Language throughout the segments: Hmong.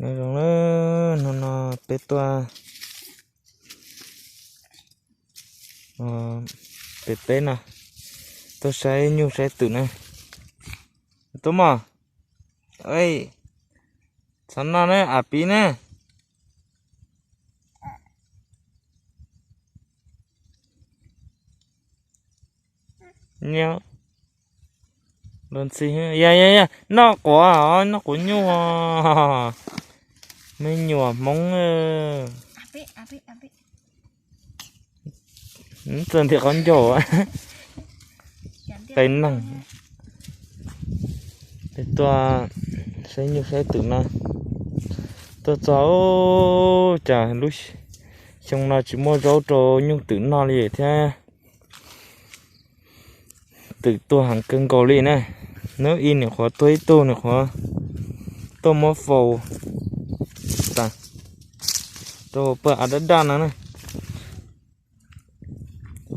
Nyob zoo na, hnub no peb tuaj, peb peb no tuaj saib nyuj saib twm na. Tuaj mog. Txhob noj na, av pib na. Nyob los ntxhi, ya ya ya, noj quav, noj quav nyuj. Me nyuam Hmoob, txog ntiag qhov ncauj. Qe neeg. Peb tuaj saib nyuj saib twm no, tuaj txog cas lub xyoo no tsis muaj zaub rau nyuj twm noj li thiab. Twm tuag heev kawg nkaus li na. Hnub ib nim qhuav tuag ib tug, nim qhuav tuaj muab faus tas rau pawg av daj daj no na.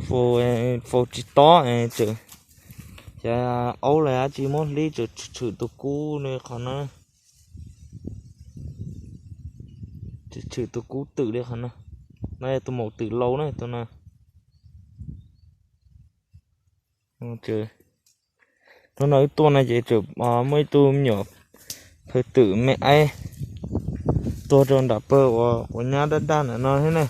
Faus tsis tob, xyov aub los dab tsi muab hlib tshwm tshwm tus kub li qhov no. Tshwm tshwm tus kub twm li qhov no. No yog tus maum twm laus na, tus no. Hnub no wb tuaj no ces tseem muaj ib tug me nyuam phawj twm me aib tuag rau nram pawg uas quav nyab daj daj ntawm no thiab na.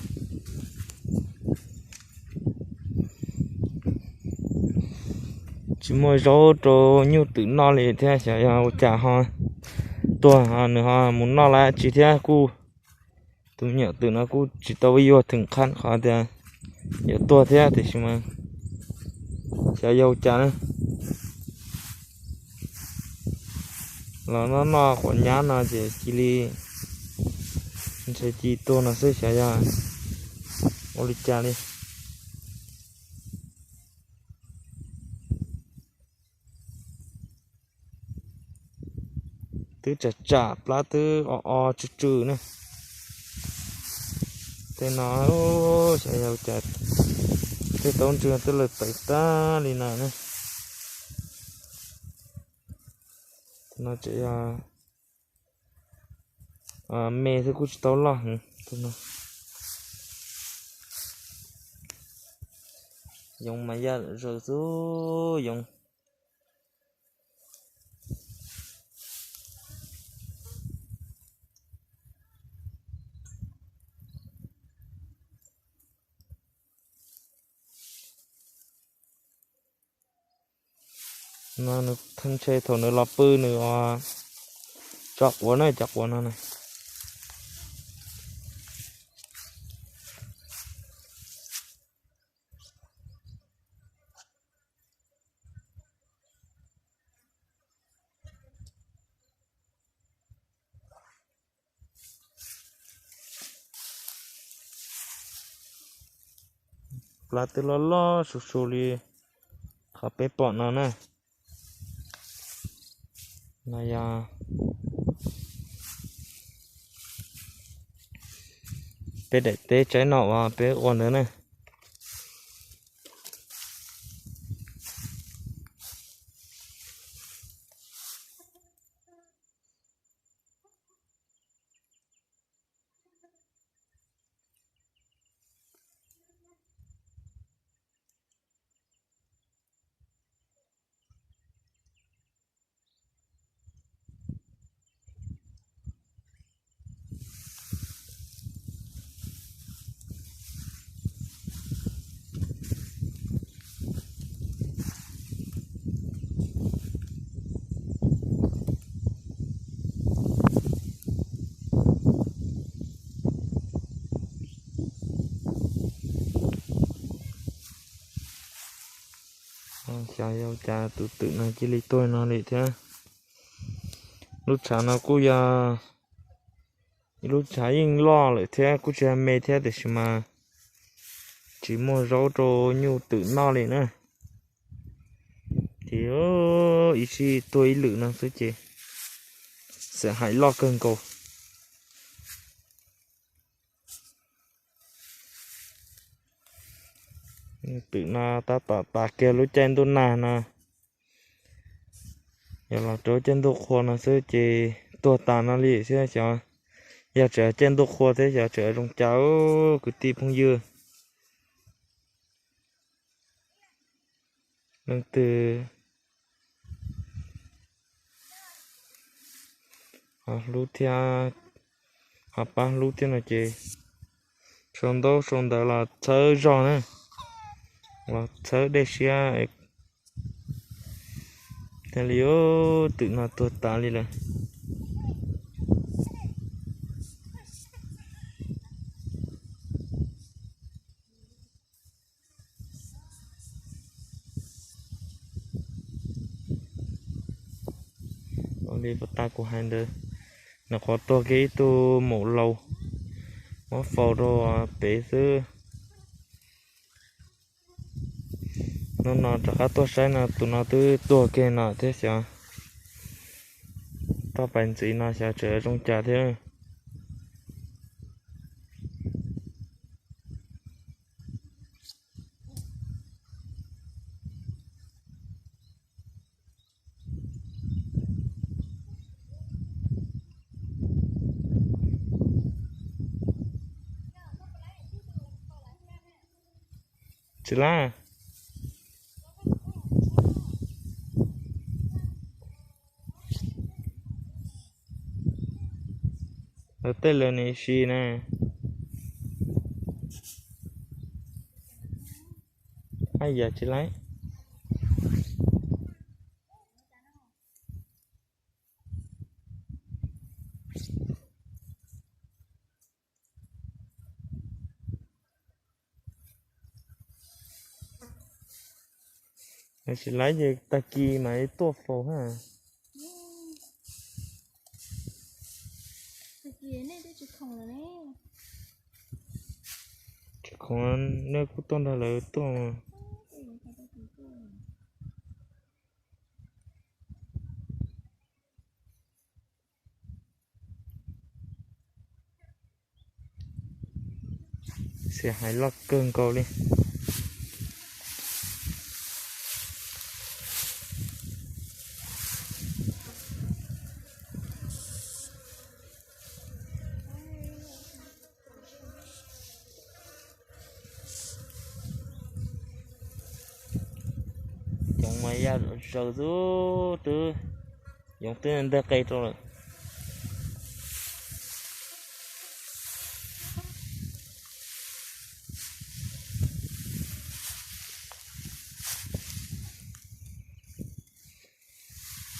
Tsis muaj zaub rau nyuj twm noj li thiab, xyov yog ua cas ho tuag, nws ho mus noj dab tsi thiab kuj. Tus me nyuam twm no kuj tsis tau yuag theem qhab qhov tias yuav tuag thiab tiam sis mas xyov yog ua cas na. Los noj noj quav nyab no ces cia li ntshai ci tuag no xwb, xyov yog ua li cas li. Twb tsam tsam plab twb o o tsw tsw na. Tej no xyov yog cas tej taub ntswg twb lawm tawv tag li no na. No tseem yog me xwb kuj tsis tau loj heev. Yoov mas yaj lawm zaws xwb yoov. No nws theej ntshe thaum nws los pw nws tso quav na, cov quav no na. Plab twb loj loj su su li qhov peb pom no na. No yog peb daim teb tsaib no uas peb ua ntawd na. Xyov yog cas tus twm no cia li tuag no li thiab. Lub tshav no kuj yog ib lub tshav yeej loj lawm thiab kuj tsis me thiab tiam sis mas tsis muaj zaub rau nyuj twm noj li na. Ces ib sij tuag ib lwm no xwb ces xam hais loj kawg nkaus. Twm no tab tom tas kiag lub caij ntuj nag no, yog los rau caij ntuj qhua no xwb ces tuag tas no li xwb, xyov Yog tseem caij ntuj qhua thiab xyov tseem zoo cas kwv tij phooj ywg. Leej twg ho hlub thiab, ho pab hlub thiab no ces sau ntaub sau ntawv los txhawb zog na, los txhawb dej siab thiaj li. Twm no tuag tas li lawm. Ua li puas tas kuv hais ntawd, nws qhuav tuag kiag ib tug maum laus, muab faus rau pem xwb. Hnub no rov qab tuaj saib no tus no twb tuag kiag no thiab xyov. Toj pais ntxiv no xyov tseem zoo cas thiab. Tsis laj. Lawv tej lawv nim si na. Ab yam tsis laj. Tsis laj ces tag kis mas tuaj faus ha. Tsis khoom, nej kuj tuaj nrog lawv tuaj. Xiam hais loj kawg nkaus li. Yoov mas ya zaws xwb twb, yoov twb nteg qe rau lawm.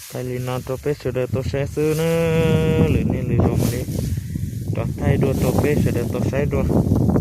Thaij li no rau peb sawv daws tau saib xwb na, lwm niaj lwm zaus mam li rov thaij dua rau peb sawv daws tau saib dua.